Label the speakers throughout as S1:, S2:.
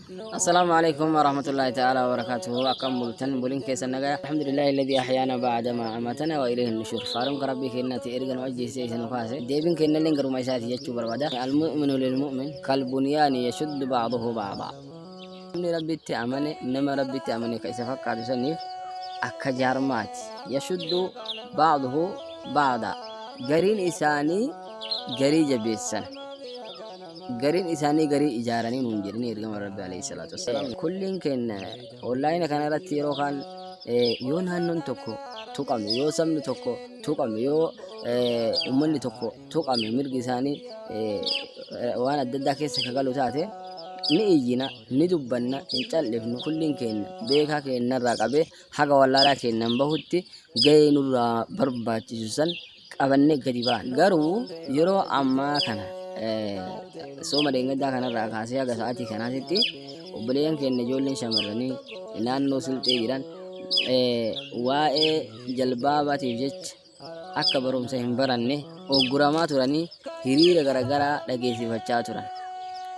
S1: Assalaamu alaikum warahmatullahi ta'ala wabarakatuhu. Akkam bultan? Bulin keessan nagaya? Alhamdulillahi alladhi ahyaana ba'da ma amatana wa ilayhi nushur. Faaruun ka rabbii keennaati, erga nu ajjeesee isa nu kaase, deebiin keennalleen garuma isaati jechuu barbaada. Almu'minu lilmu'min kalbunyaani yashuddu ba'duhu ba'da. Namni rabbitti amane nama rabbitti amane ka isa fakkaatu saniif akka jaarmaati. Yashuddu ba'duhu ba'da, gariin isaanii garii jabeessan, gariin isaanii garii ijaaranii nuun jedhanii ergama rabbi alayhi salaatu wassalaam. Kulliin keenya onlaayina kana irratti yeroo kaan yoo naannoon tokko tuqame, yoo sabni tokko tuqame, yoo uummanni tokko tuqame, mirgi isaanii waan adda addaa keessa ka galu taate, ni iyyina, ni dubbanna, hin callifnu. Kulliin keenya beekaa keenyarraa qabee haga wallaalaa keenyan bahutti gahee nurraa barbaachisu san qabannee gadi baana. Garuu yeroo ammaa kana, sooma dheengaddaa kanarraa kaasee haga sa'aatii kanaatitti, obboleeyyan keenya ijoolleen shamarranii naannoo Silxee jiran waa'ee jalbaabaatiif jecha akka barumsa hin baranne ogguramaa turanii hiriira garaagaraa dhageessifachaa turan.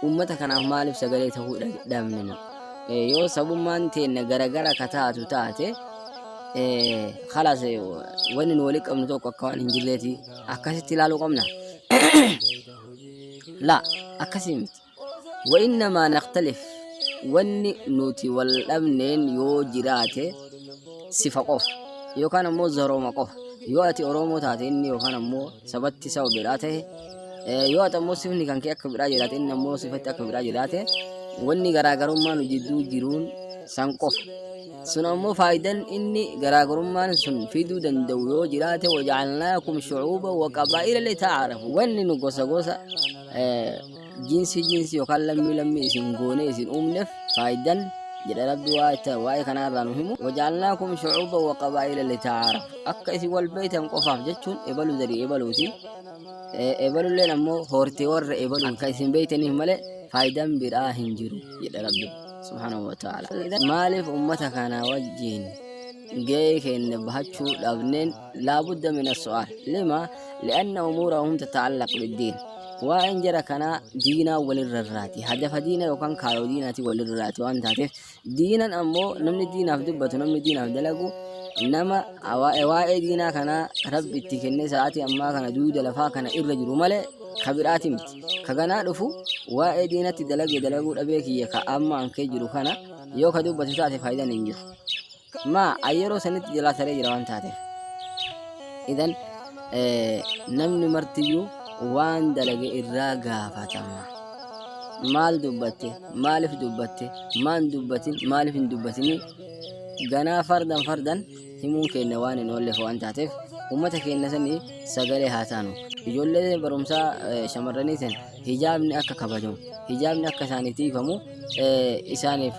S1: Uummata kanaaf maaliif sagalee ta'uu dhabne nu? Yoo sabummaan teenna garagara ka taatu taate, kalaas wanni nu walitti qabnu tokko akka waan hin jirreeti akkasitti ilaaluu qabna. Laa, akkasii miti. Wa innamaa nakhtalif, wanni nuti wal dhabneen yoo jiraate sifa qofa yookaan ammoo zarooma qofa. Yoo ati Oromoo taate, inni yookaan ammoo sabatti saba biraa ta'e, yoo ati ammoo sifni kan kee akka biraa jiraate, inni ammoo sifatti akka biraa jiraate, wanni garaagarummaa nu jidduu jiruun san qofa. Sun ammoo faayidan inni garaagarummaan sun fiduu danda'u yoo jiraate, waja'alnaakum shu'uuba wa qabaa'ila lita'aarafu, wanni nu gosa gosa, jinsii jinsii yookaan lammii lammii isin goonee isin uumneef faayidan jedha rabbi waa'ee kanaa irraa nu himu, waja'alnaakum shu'uuba wa qabaa'ila lita'aarafu, akka isin wal beeytan qofaaf jechuun ebalu zarii ebaluuti, ebalulleen ammoo hortee warra ebalu akka isin beeytaniif malee faayidaan biraa hin jiru jedha rabbi subhaanahu wa ta'ala. Maaliif ummata kana wajjiin gahee keenya bahachuu dhabneen? Laabudda min as-su'aal lima li'anna umuurahum tata'allaq biddiin. Waa'een jara kanaa diinaa walirra irraati, hadafa diina yookaan kaayoo diinaati walirra irraati waan taateef, diinan ammoo namni diinaaf dubbatu, namni diinaaf dalagu, nama waa'ee diinaa kanaa rabbi itti kennee sa'aatii ammaa kana duuda lafaa kana irra jiru malee ka biraati miti. Ka ganaa dhufu waa'ee diinatti dalagee dalaguu dhabee kiyya ka amma ankee jiru kana yoo ka dubbatu taate faayidaan hin jiru. Maa yeroo sanitti jalaa taree jira waan taateef. Idan namni martiyyuu waan dalage irraa gaafatama. Maal dubbatte? Maaliif dubbatte? Maan dubbatin? Maaliif hin dubbatini? Ganaa fardan fardan himuun keenya waan hin oolleef waan taateef, uummata keenya sanii sagalee haa taanu. Ijoollee barumsaa shamarranii san hijaabni akka kabajamu, hijaabni akka isaaniif tiifamu, isaaniif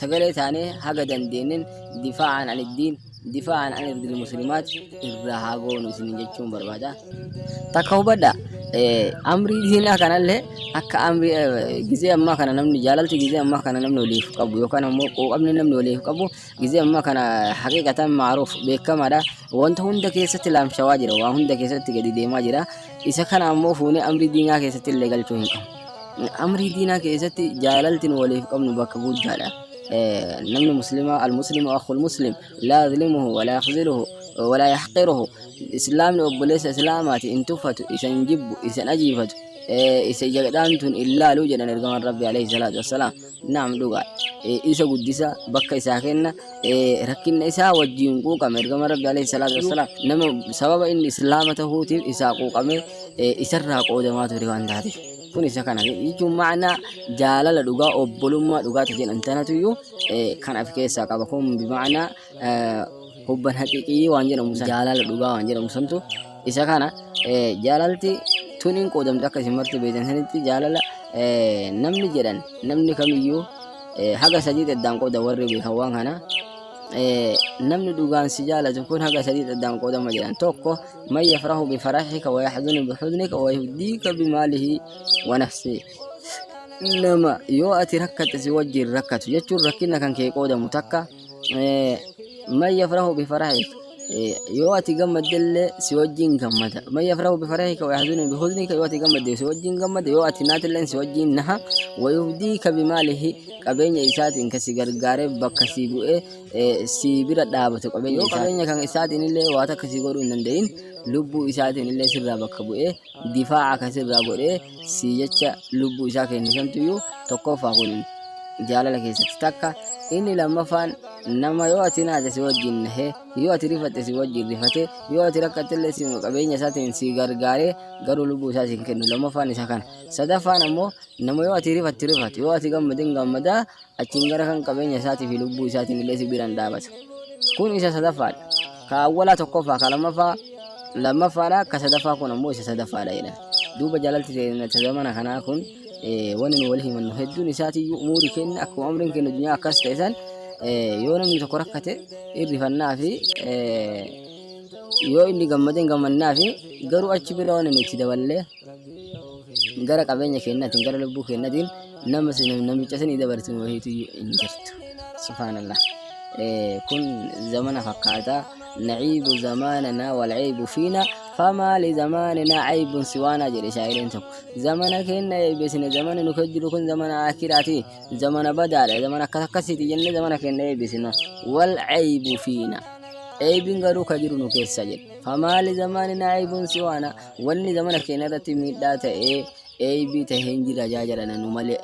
S1: sagalee taanee haga dandeenyen difaa'an an iddiin, difaa'an an irdil muslimaat irraa haa goonu isin jechuun barbaada. Takka hubadha, amrii diinaa kanallee akka amrii gizee ammaa kana namni jaalalti gizee ammaa kana namni waliif qabu yookaan ammoo quuqamni namni waliif qabu gizee ammaa kana haqiiqatan maaruuf beekamaadha. Wanta hunda keessatti laamshawaa jira, waa hunda keessatti gadi deemaa jira. Isa kana ammoo fuunee amrii diinaa keessatti illee galchuu hin qabnu. Amrii diinaa keessatti jaalalti nu waliif qabnu bakka guddaadha. Namni muslimaa, almuslimu akhul muslim laa yazlimuhu walaa yakhziluhu walaa yahqiruhu. Islaamni obboleessa islaamaati, hin tuffatu, isa hin jibbu, isa hin ajiifatu, isa ija gadhaantuun hin laalu jedhan ergamaan rabbi alayhi salaatu wassalaam. Naam, dhugaa, isa guddisa, bakka isaa kenna, rakkinna isaa wajjiin quuqame. Ergamaan rabbi alayhi salaatu wassalaam nama sababa inni islaama tahuutiif isaa quuqame isarraa qoodamaa ture waan taateef. Kun isa kana jechuun ma'anaa jaalala dhugaa, obbolummaa dhugaati jedhan tanatuyyuu kan of keessaa qaba. Kun bima'anaa hubban haqiiqii waan jedhamu san, jaalala dhugaa waan jedhamu santu isa kana. Jaalalti tun hin qoodamtu akka isin marti beektan sanitti. Jaalala namni jedhan namni kamiyyuu haga sadii addaan qooda warri beekan waan kana. Namni dhugaan si jaalatu kun haga sadii addaan qoodama jedhan. Tokko, man yafrahu bifarahika wa yahzunu bihuznika wa yufdiika bimaalihi wa nafsihi. Nama yoo ati rakkatte si wajjin rakkatu jechuun rakkina kan kee qoodamu takka. Man yafrahu bifarahika, Yoo ati gammaddellee si wajjin gammada. Man yafrahu bifarahika wa yahzunu bihuznika, yoo ati gammadde si wajjin gammada, yoo ati naatilleen si wajjin naha. Wa yufdiika bimaalihi, qabeenya isaatiin ka si gargaaree bakka si bu'ee si bira dhaabatu qabeenya yoo qabeenya kan isaatiin illee waa takka si godhuu hin danda'in, lubbuu isaatiin illee sirraa bakka bu'ee difaa'a ka sirraa godhee si jecha lubbuu isaa kennu santuyyuu tokkoffaa. Kun jaalala keessatti takka. Inni lammaffaan, nama yoo ati naate si wajjin nahee, yoo ati rifatte si wajjin rifate, yoo ati rakkattellee si qabeenya isaatiin si gargaaree garuu lubbuu isaa si hin kennu. Lammaffaan isa kana. Sadaffaan ammoo, nama yoo ati rifatte rifatu, yoo ati gammadin gammadaa, achiin gara kan qabeenya isaatii fi lubbuu isaatiin illee si biraan dhaabata. Kun isa sadaffaadha. Ka awwalaa tokkoffaa, ka lammaffaa lammaffaadha, ka sadaffaa kun ammoo isa sadaffaadha jedhan. Duuba jaalalti ta zamana kanaa kun, wanni nu wal himannu hedduun isaatiyyuu umurii keenya akkuma umriin keenya addunyaa akkas ta'e san, yoo namni tokko rakkate irrifannaa fi yoo inni gammadeen gammannaa fi garuu achi bira wanni nuti daballee gara qabeenya keenyaatiin, gara lubbuu keenyaatiin nama namicha sanii dabarsinu wahiitu hin jirtu. Subhaanallah. Kun zamana fakkaataa. Naciibu zamaananaa walcaybu fiina famaa lizamaanina caybun siwaanaa, jedhe shaayireen tokko. Zamana keenya eebbisine, zamani nu keessa jiru kun zamana akiraati, zamana badaadha, zamana akkas akkasiiti jennee zamana keenya eebbisina. Walcaybu fiina, eebin garuu ka jiru nu keessa jedhe. Famaa lizamaanina caybun siwaana, wanni zamana keenya irratti miidhaa ta'ee eeybii ta'e hin jira jaa jedhana, nu malee.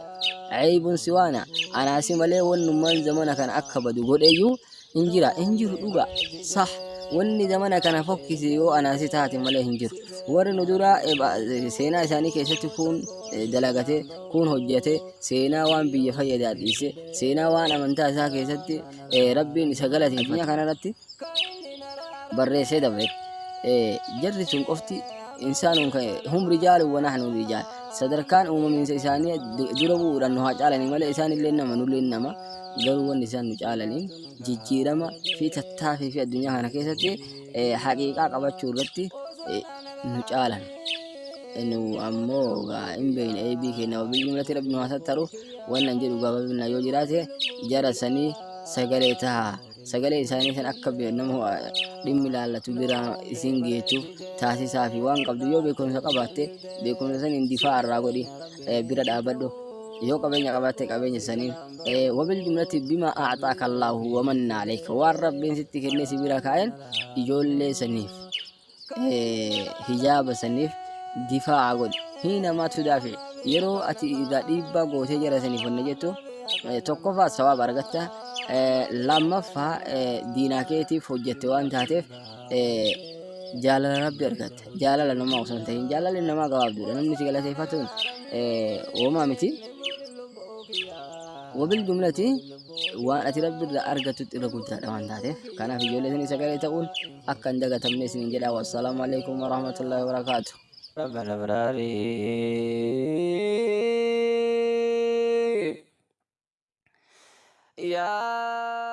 S1: Ceybun siwaana, anaasi malee wannummaan zamana kana akka badu godheyyuu hin jira, hin jiru. Dhuga sah, wanni zamana kana fokkise yoo anaasi taate malee hin jiru. Warri nu dura seenaa isaanii keessatti kuun dalagate, kuun hojjete, seenaa waan biyya fayyadaa dhiise, seenaa waan amantaa isaa keessatti rabbiin isa galateeffate addunyaa kanarratti barreessee dabre. Jarri sun qofti insaanuun hum rijaalu wa nahnu rijaal. Sadarkaan uumamiinsa isaanii dura bu'uudhaan nu haa caalanii malee, isaan illee nama, nullee nama. Garuu wanni isaan nu caalaniin jijjiirama fi tattaafii fi addunyaa kana keessatti haqiiqaa qabachuu irratti nu caalan. Nu ammoo hin beekne eebii keenya. Wabii jumlatti rabbi nu haa sattaru. Wannan jedhu gabaabinaa yoo jiraate, jara sanii sagalee tahaa, sagalee isaanii san akka nama dhimmi ilaallatu biraa isin geettuuf taasisaa fi waan qabdu, yoo beekumsa qabaatte beekumsa saniin difaa irraa godhi, bira dhaabbadhu, yoo qabeenya qabaatte qabeenya saniin, wabil jumlatti bima a'xaaka Allaahu wamanna aleyka, waan rabbiin sitti kennee si bira kaa'een ijoollee saniif, hijaaba saniif difaa'a godhi. Hiina maa tudaafi, yeroo ati irraa dhiibbaa gootee jara saniif wanna jettu, tokkoffaa sawaaba argatta, lammaffaa diinaa keetiif hojjette waan taateef jaalala rabbi argatta. Jaalala namaa osoo hin ta'in, jaalalli namaa gabaabduudha. Namni si galateeffatuun homaa miti. Wabil jumlati waan ati rabbi irraa argattutti irra guddaadha waan taateef, kanaaf ijoollee sanii sagalee ta'uun akka hin dagatamne isiniin jedha. Wassalaamu alaikum warahmatullahi wabarakaatu.
S2: رب الأبرار يا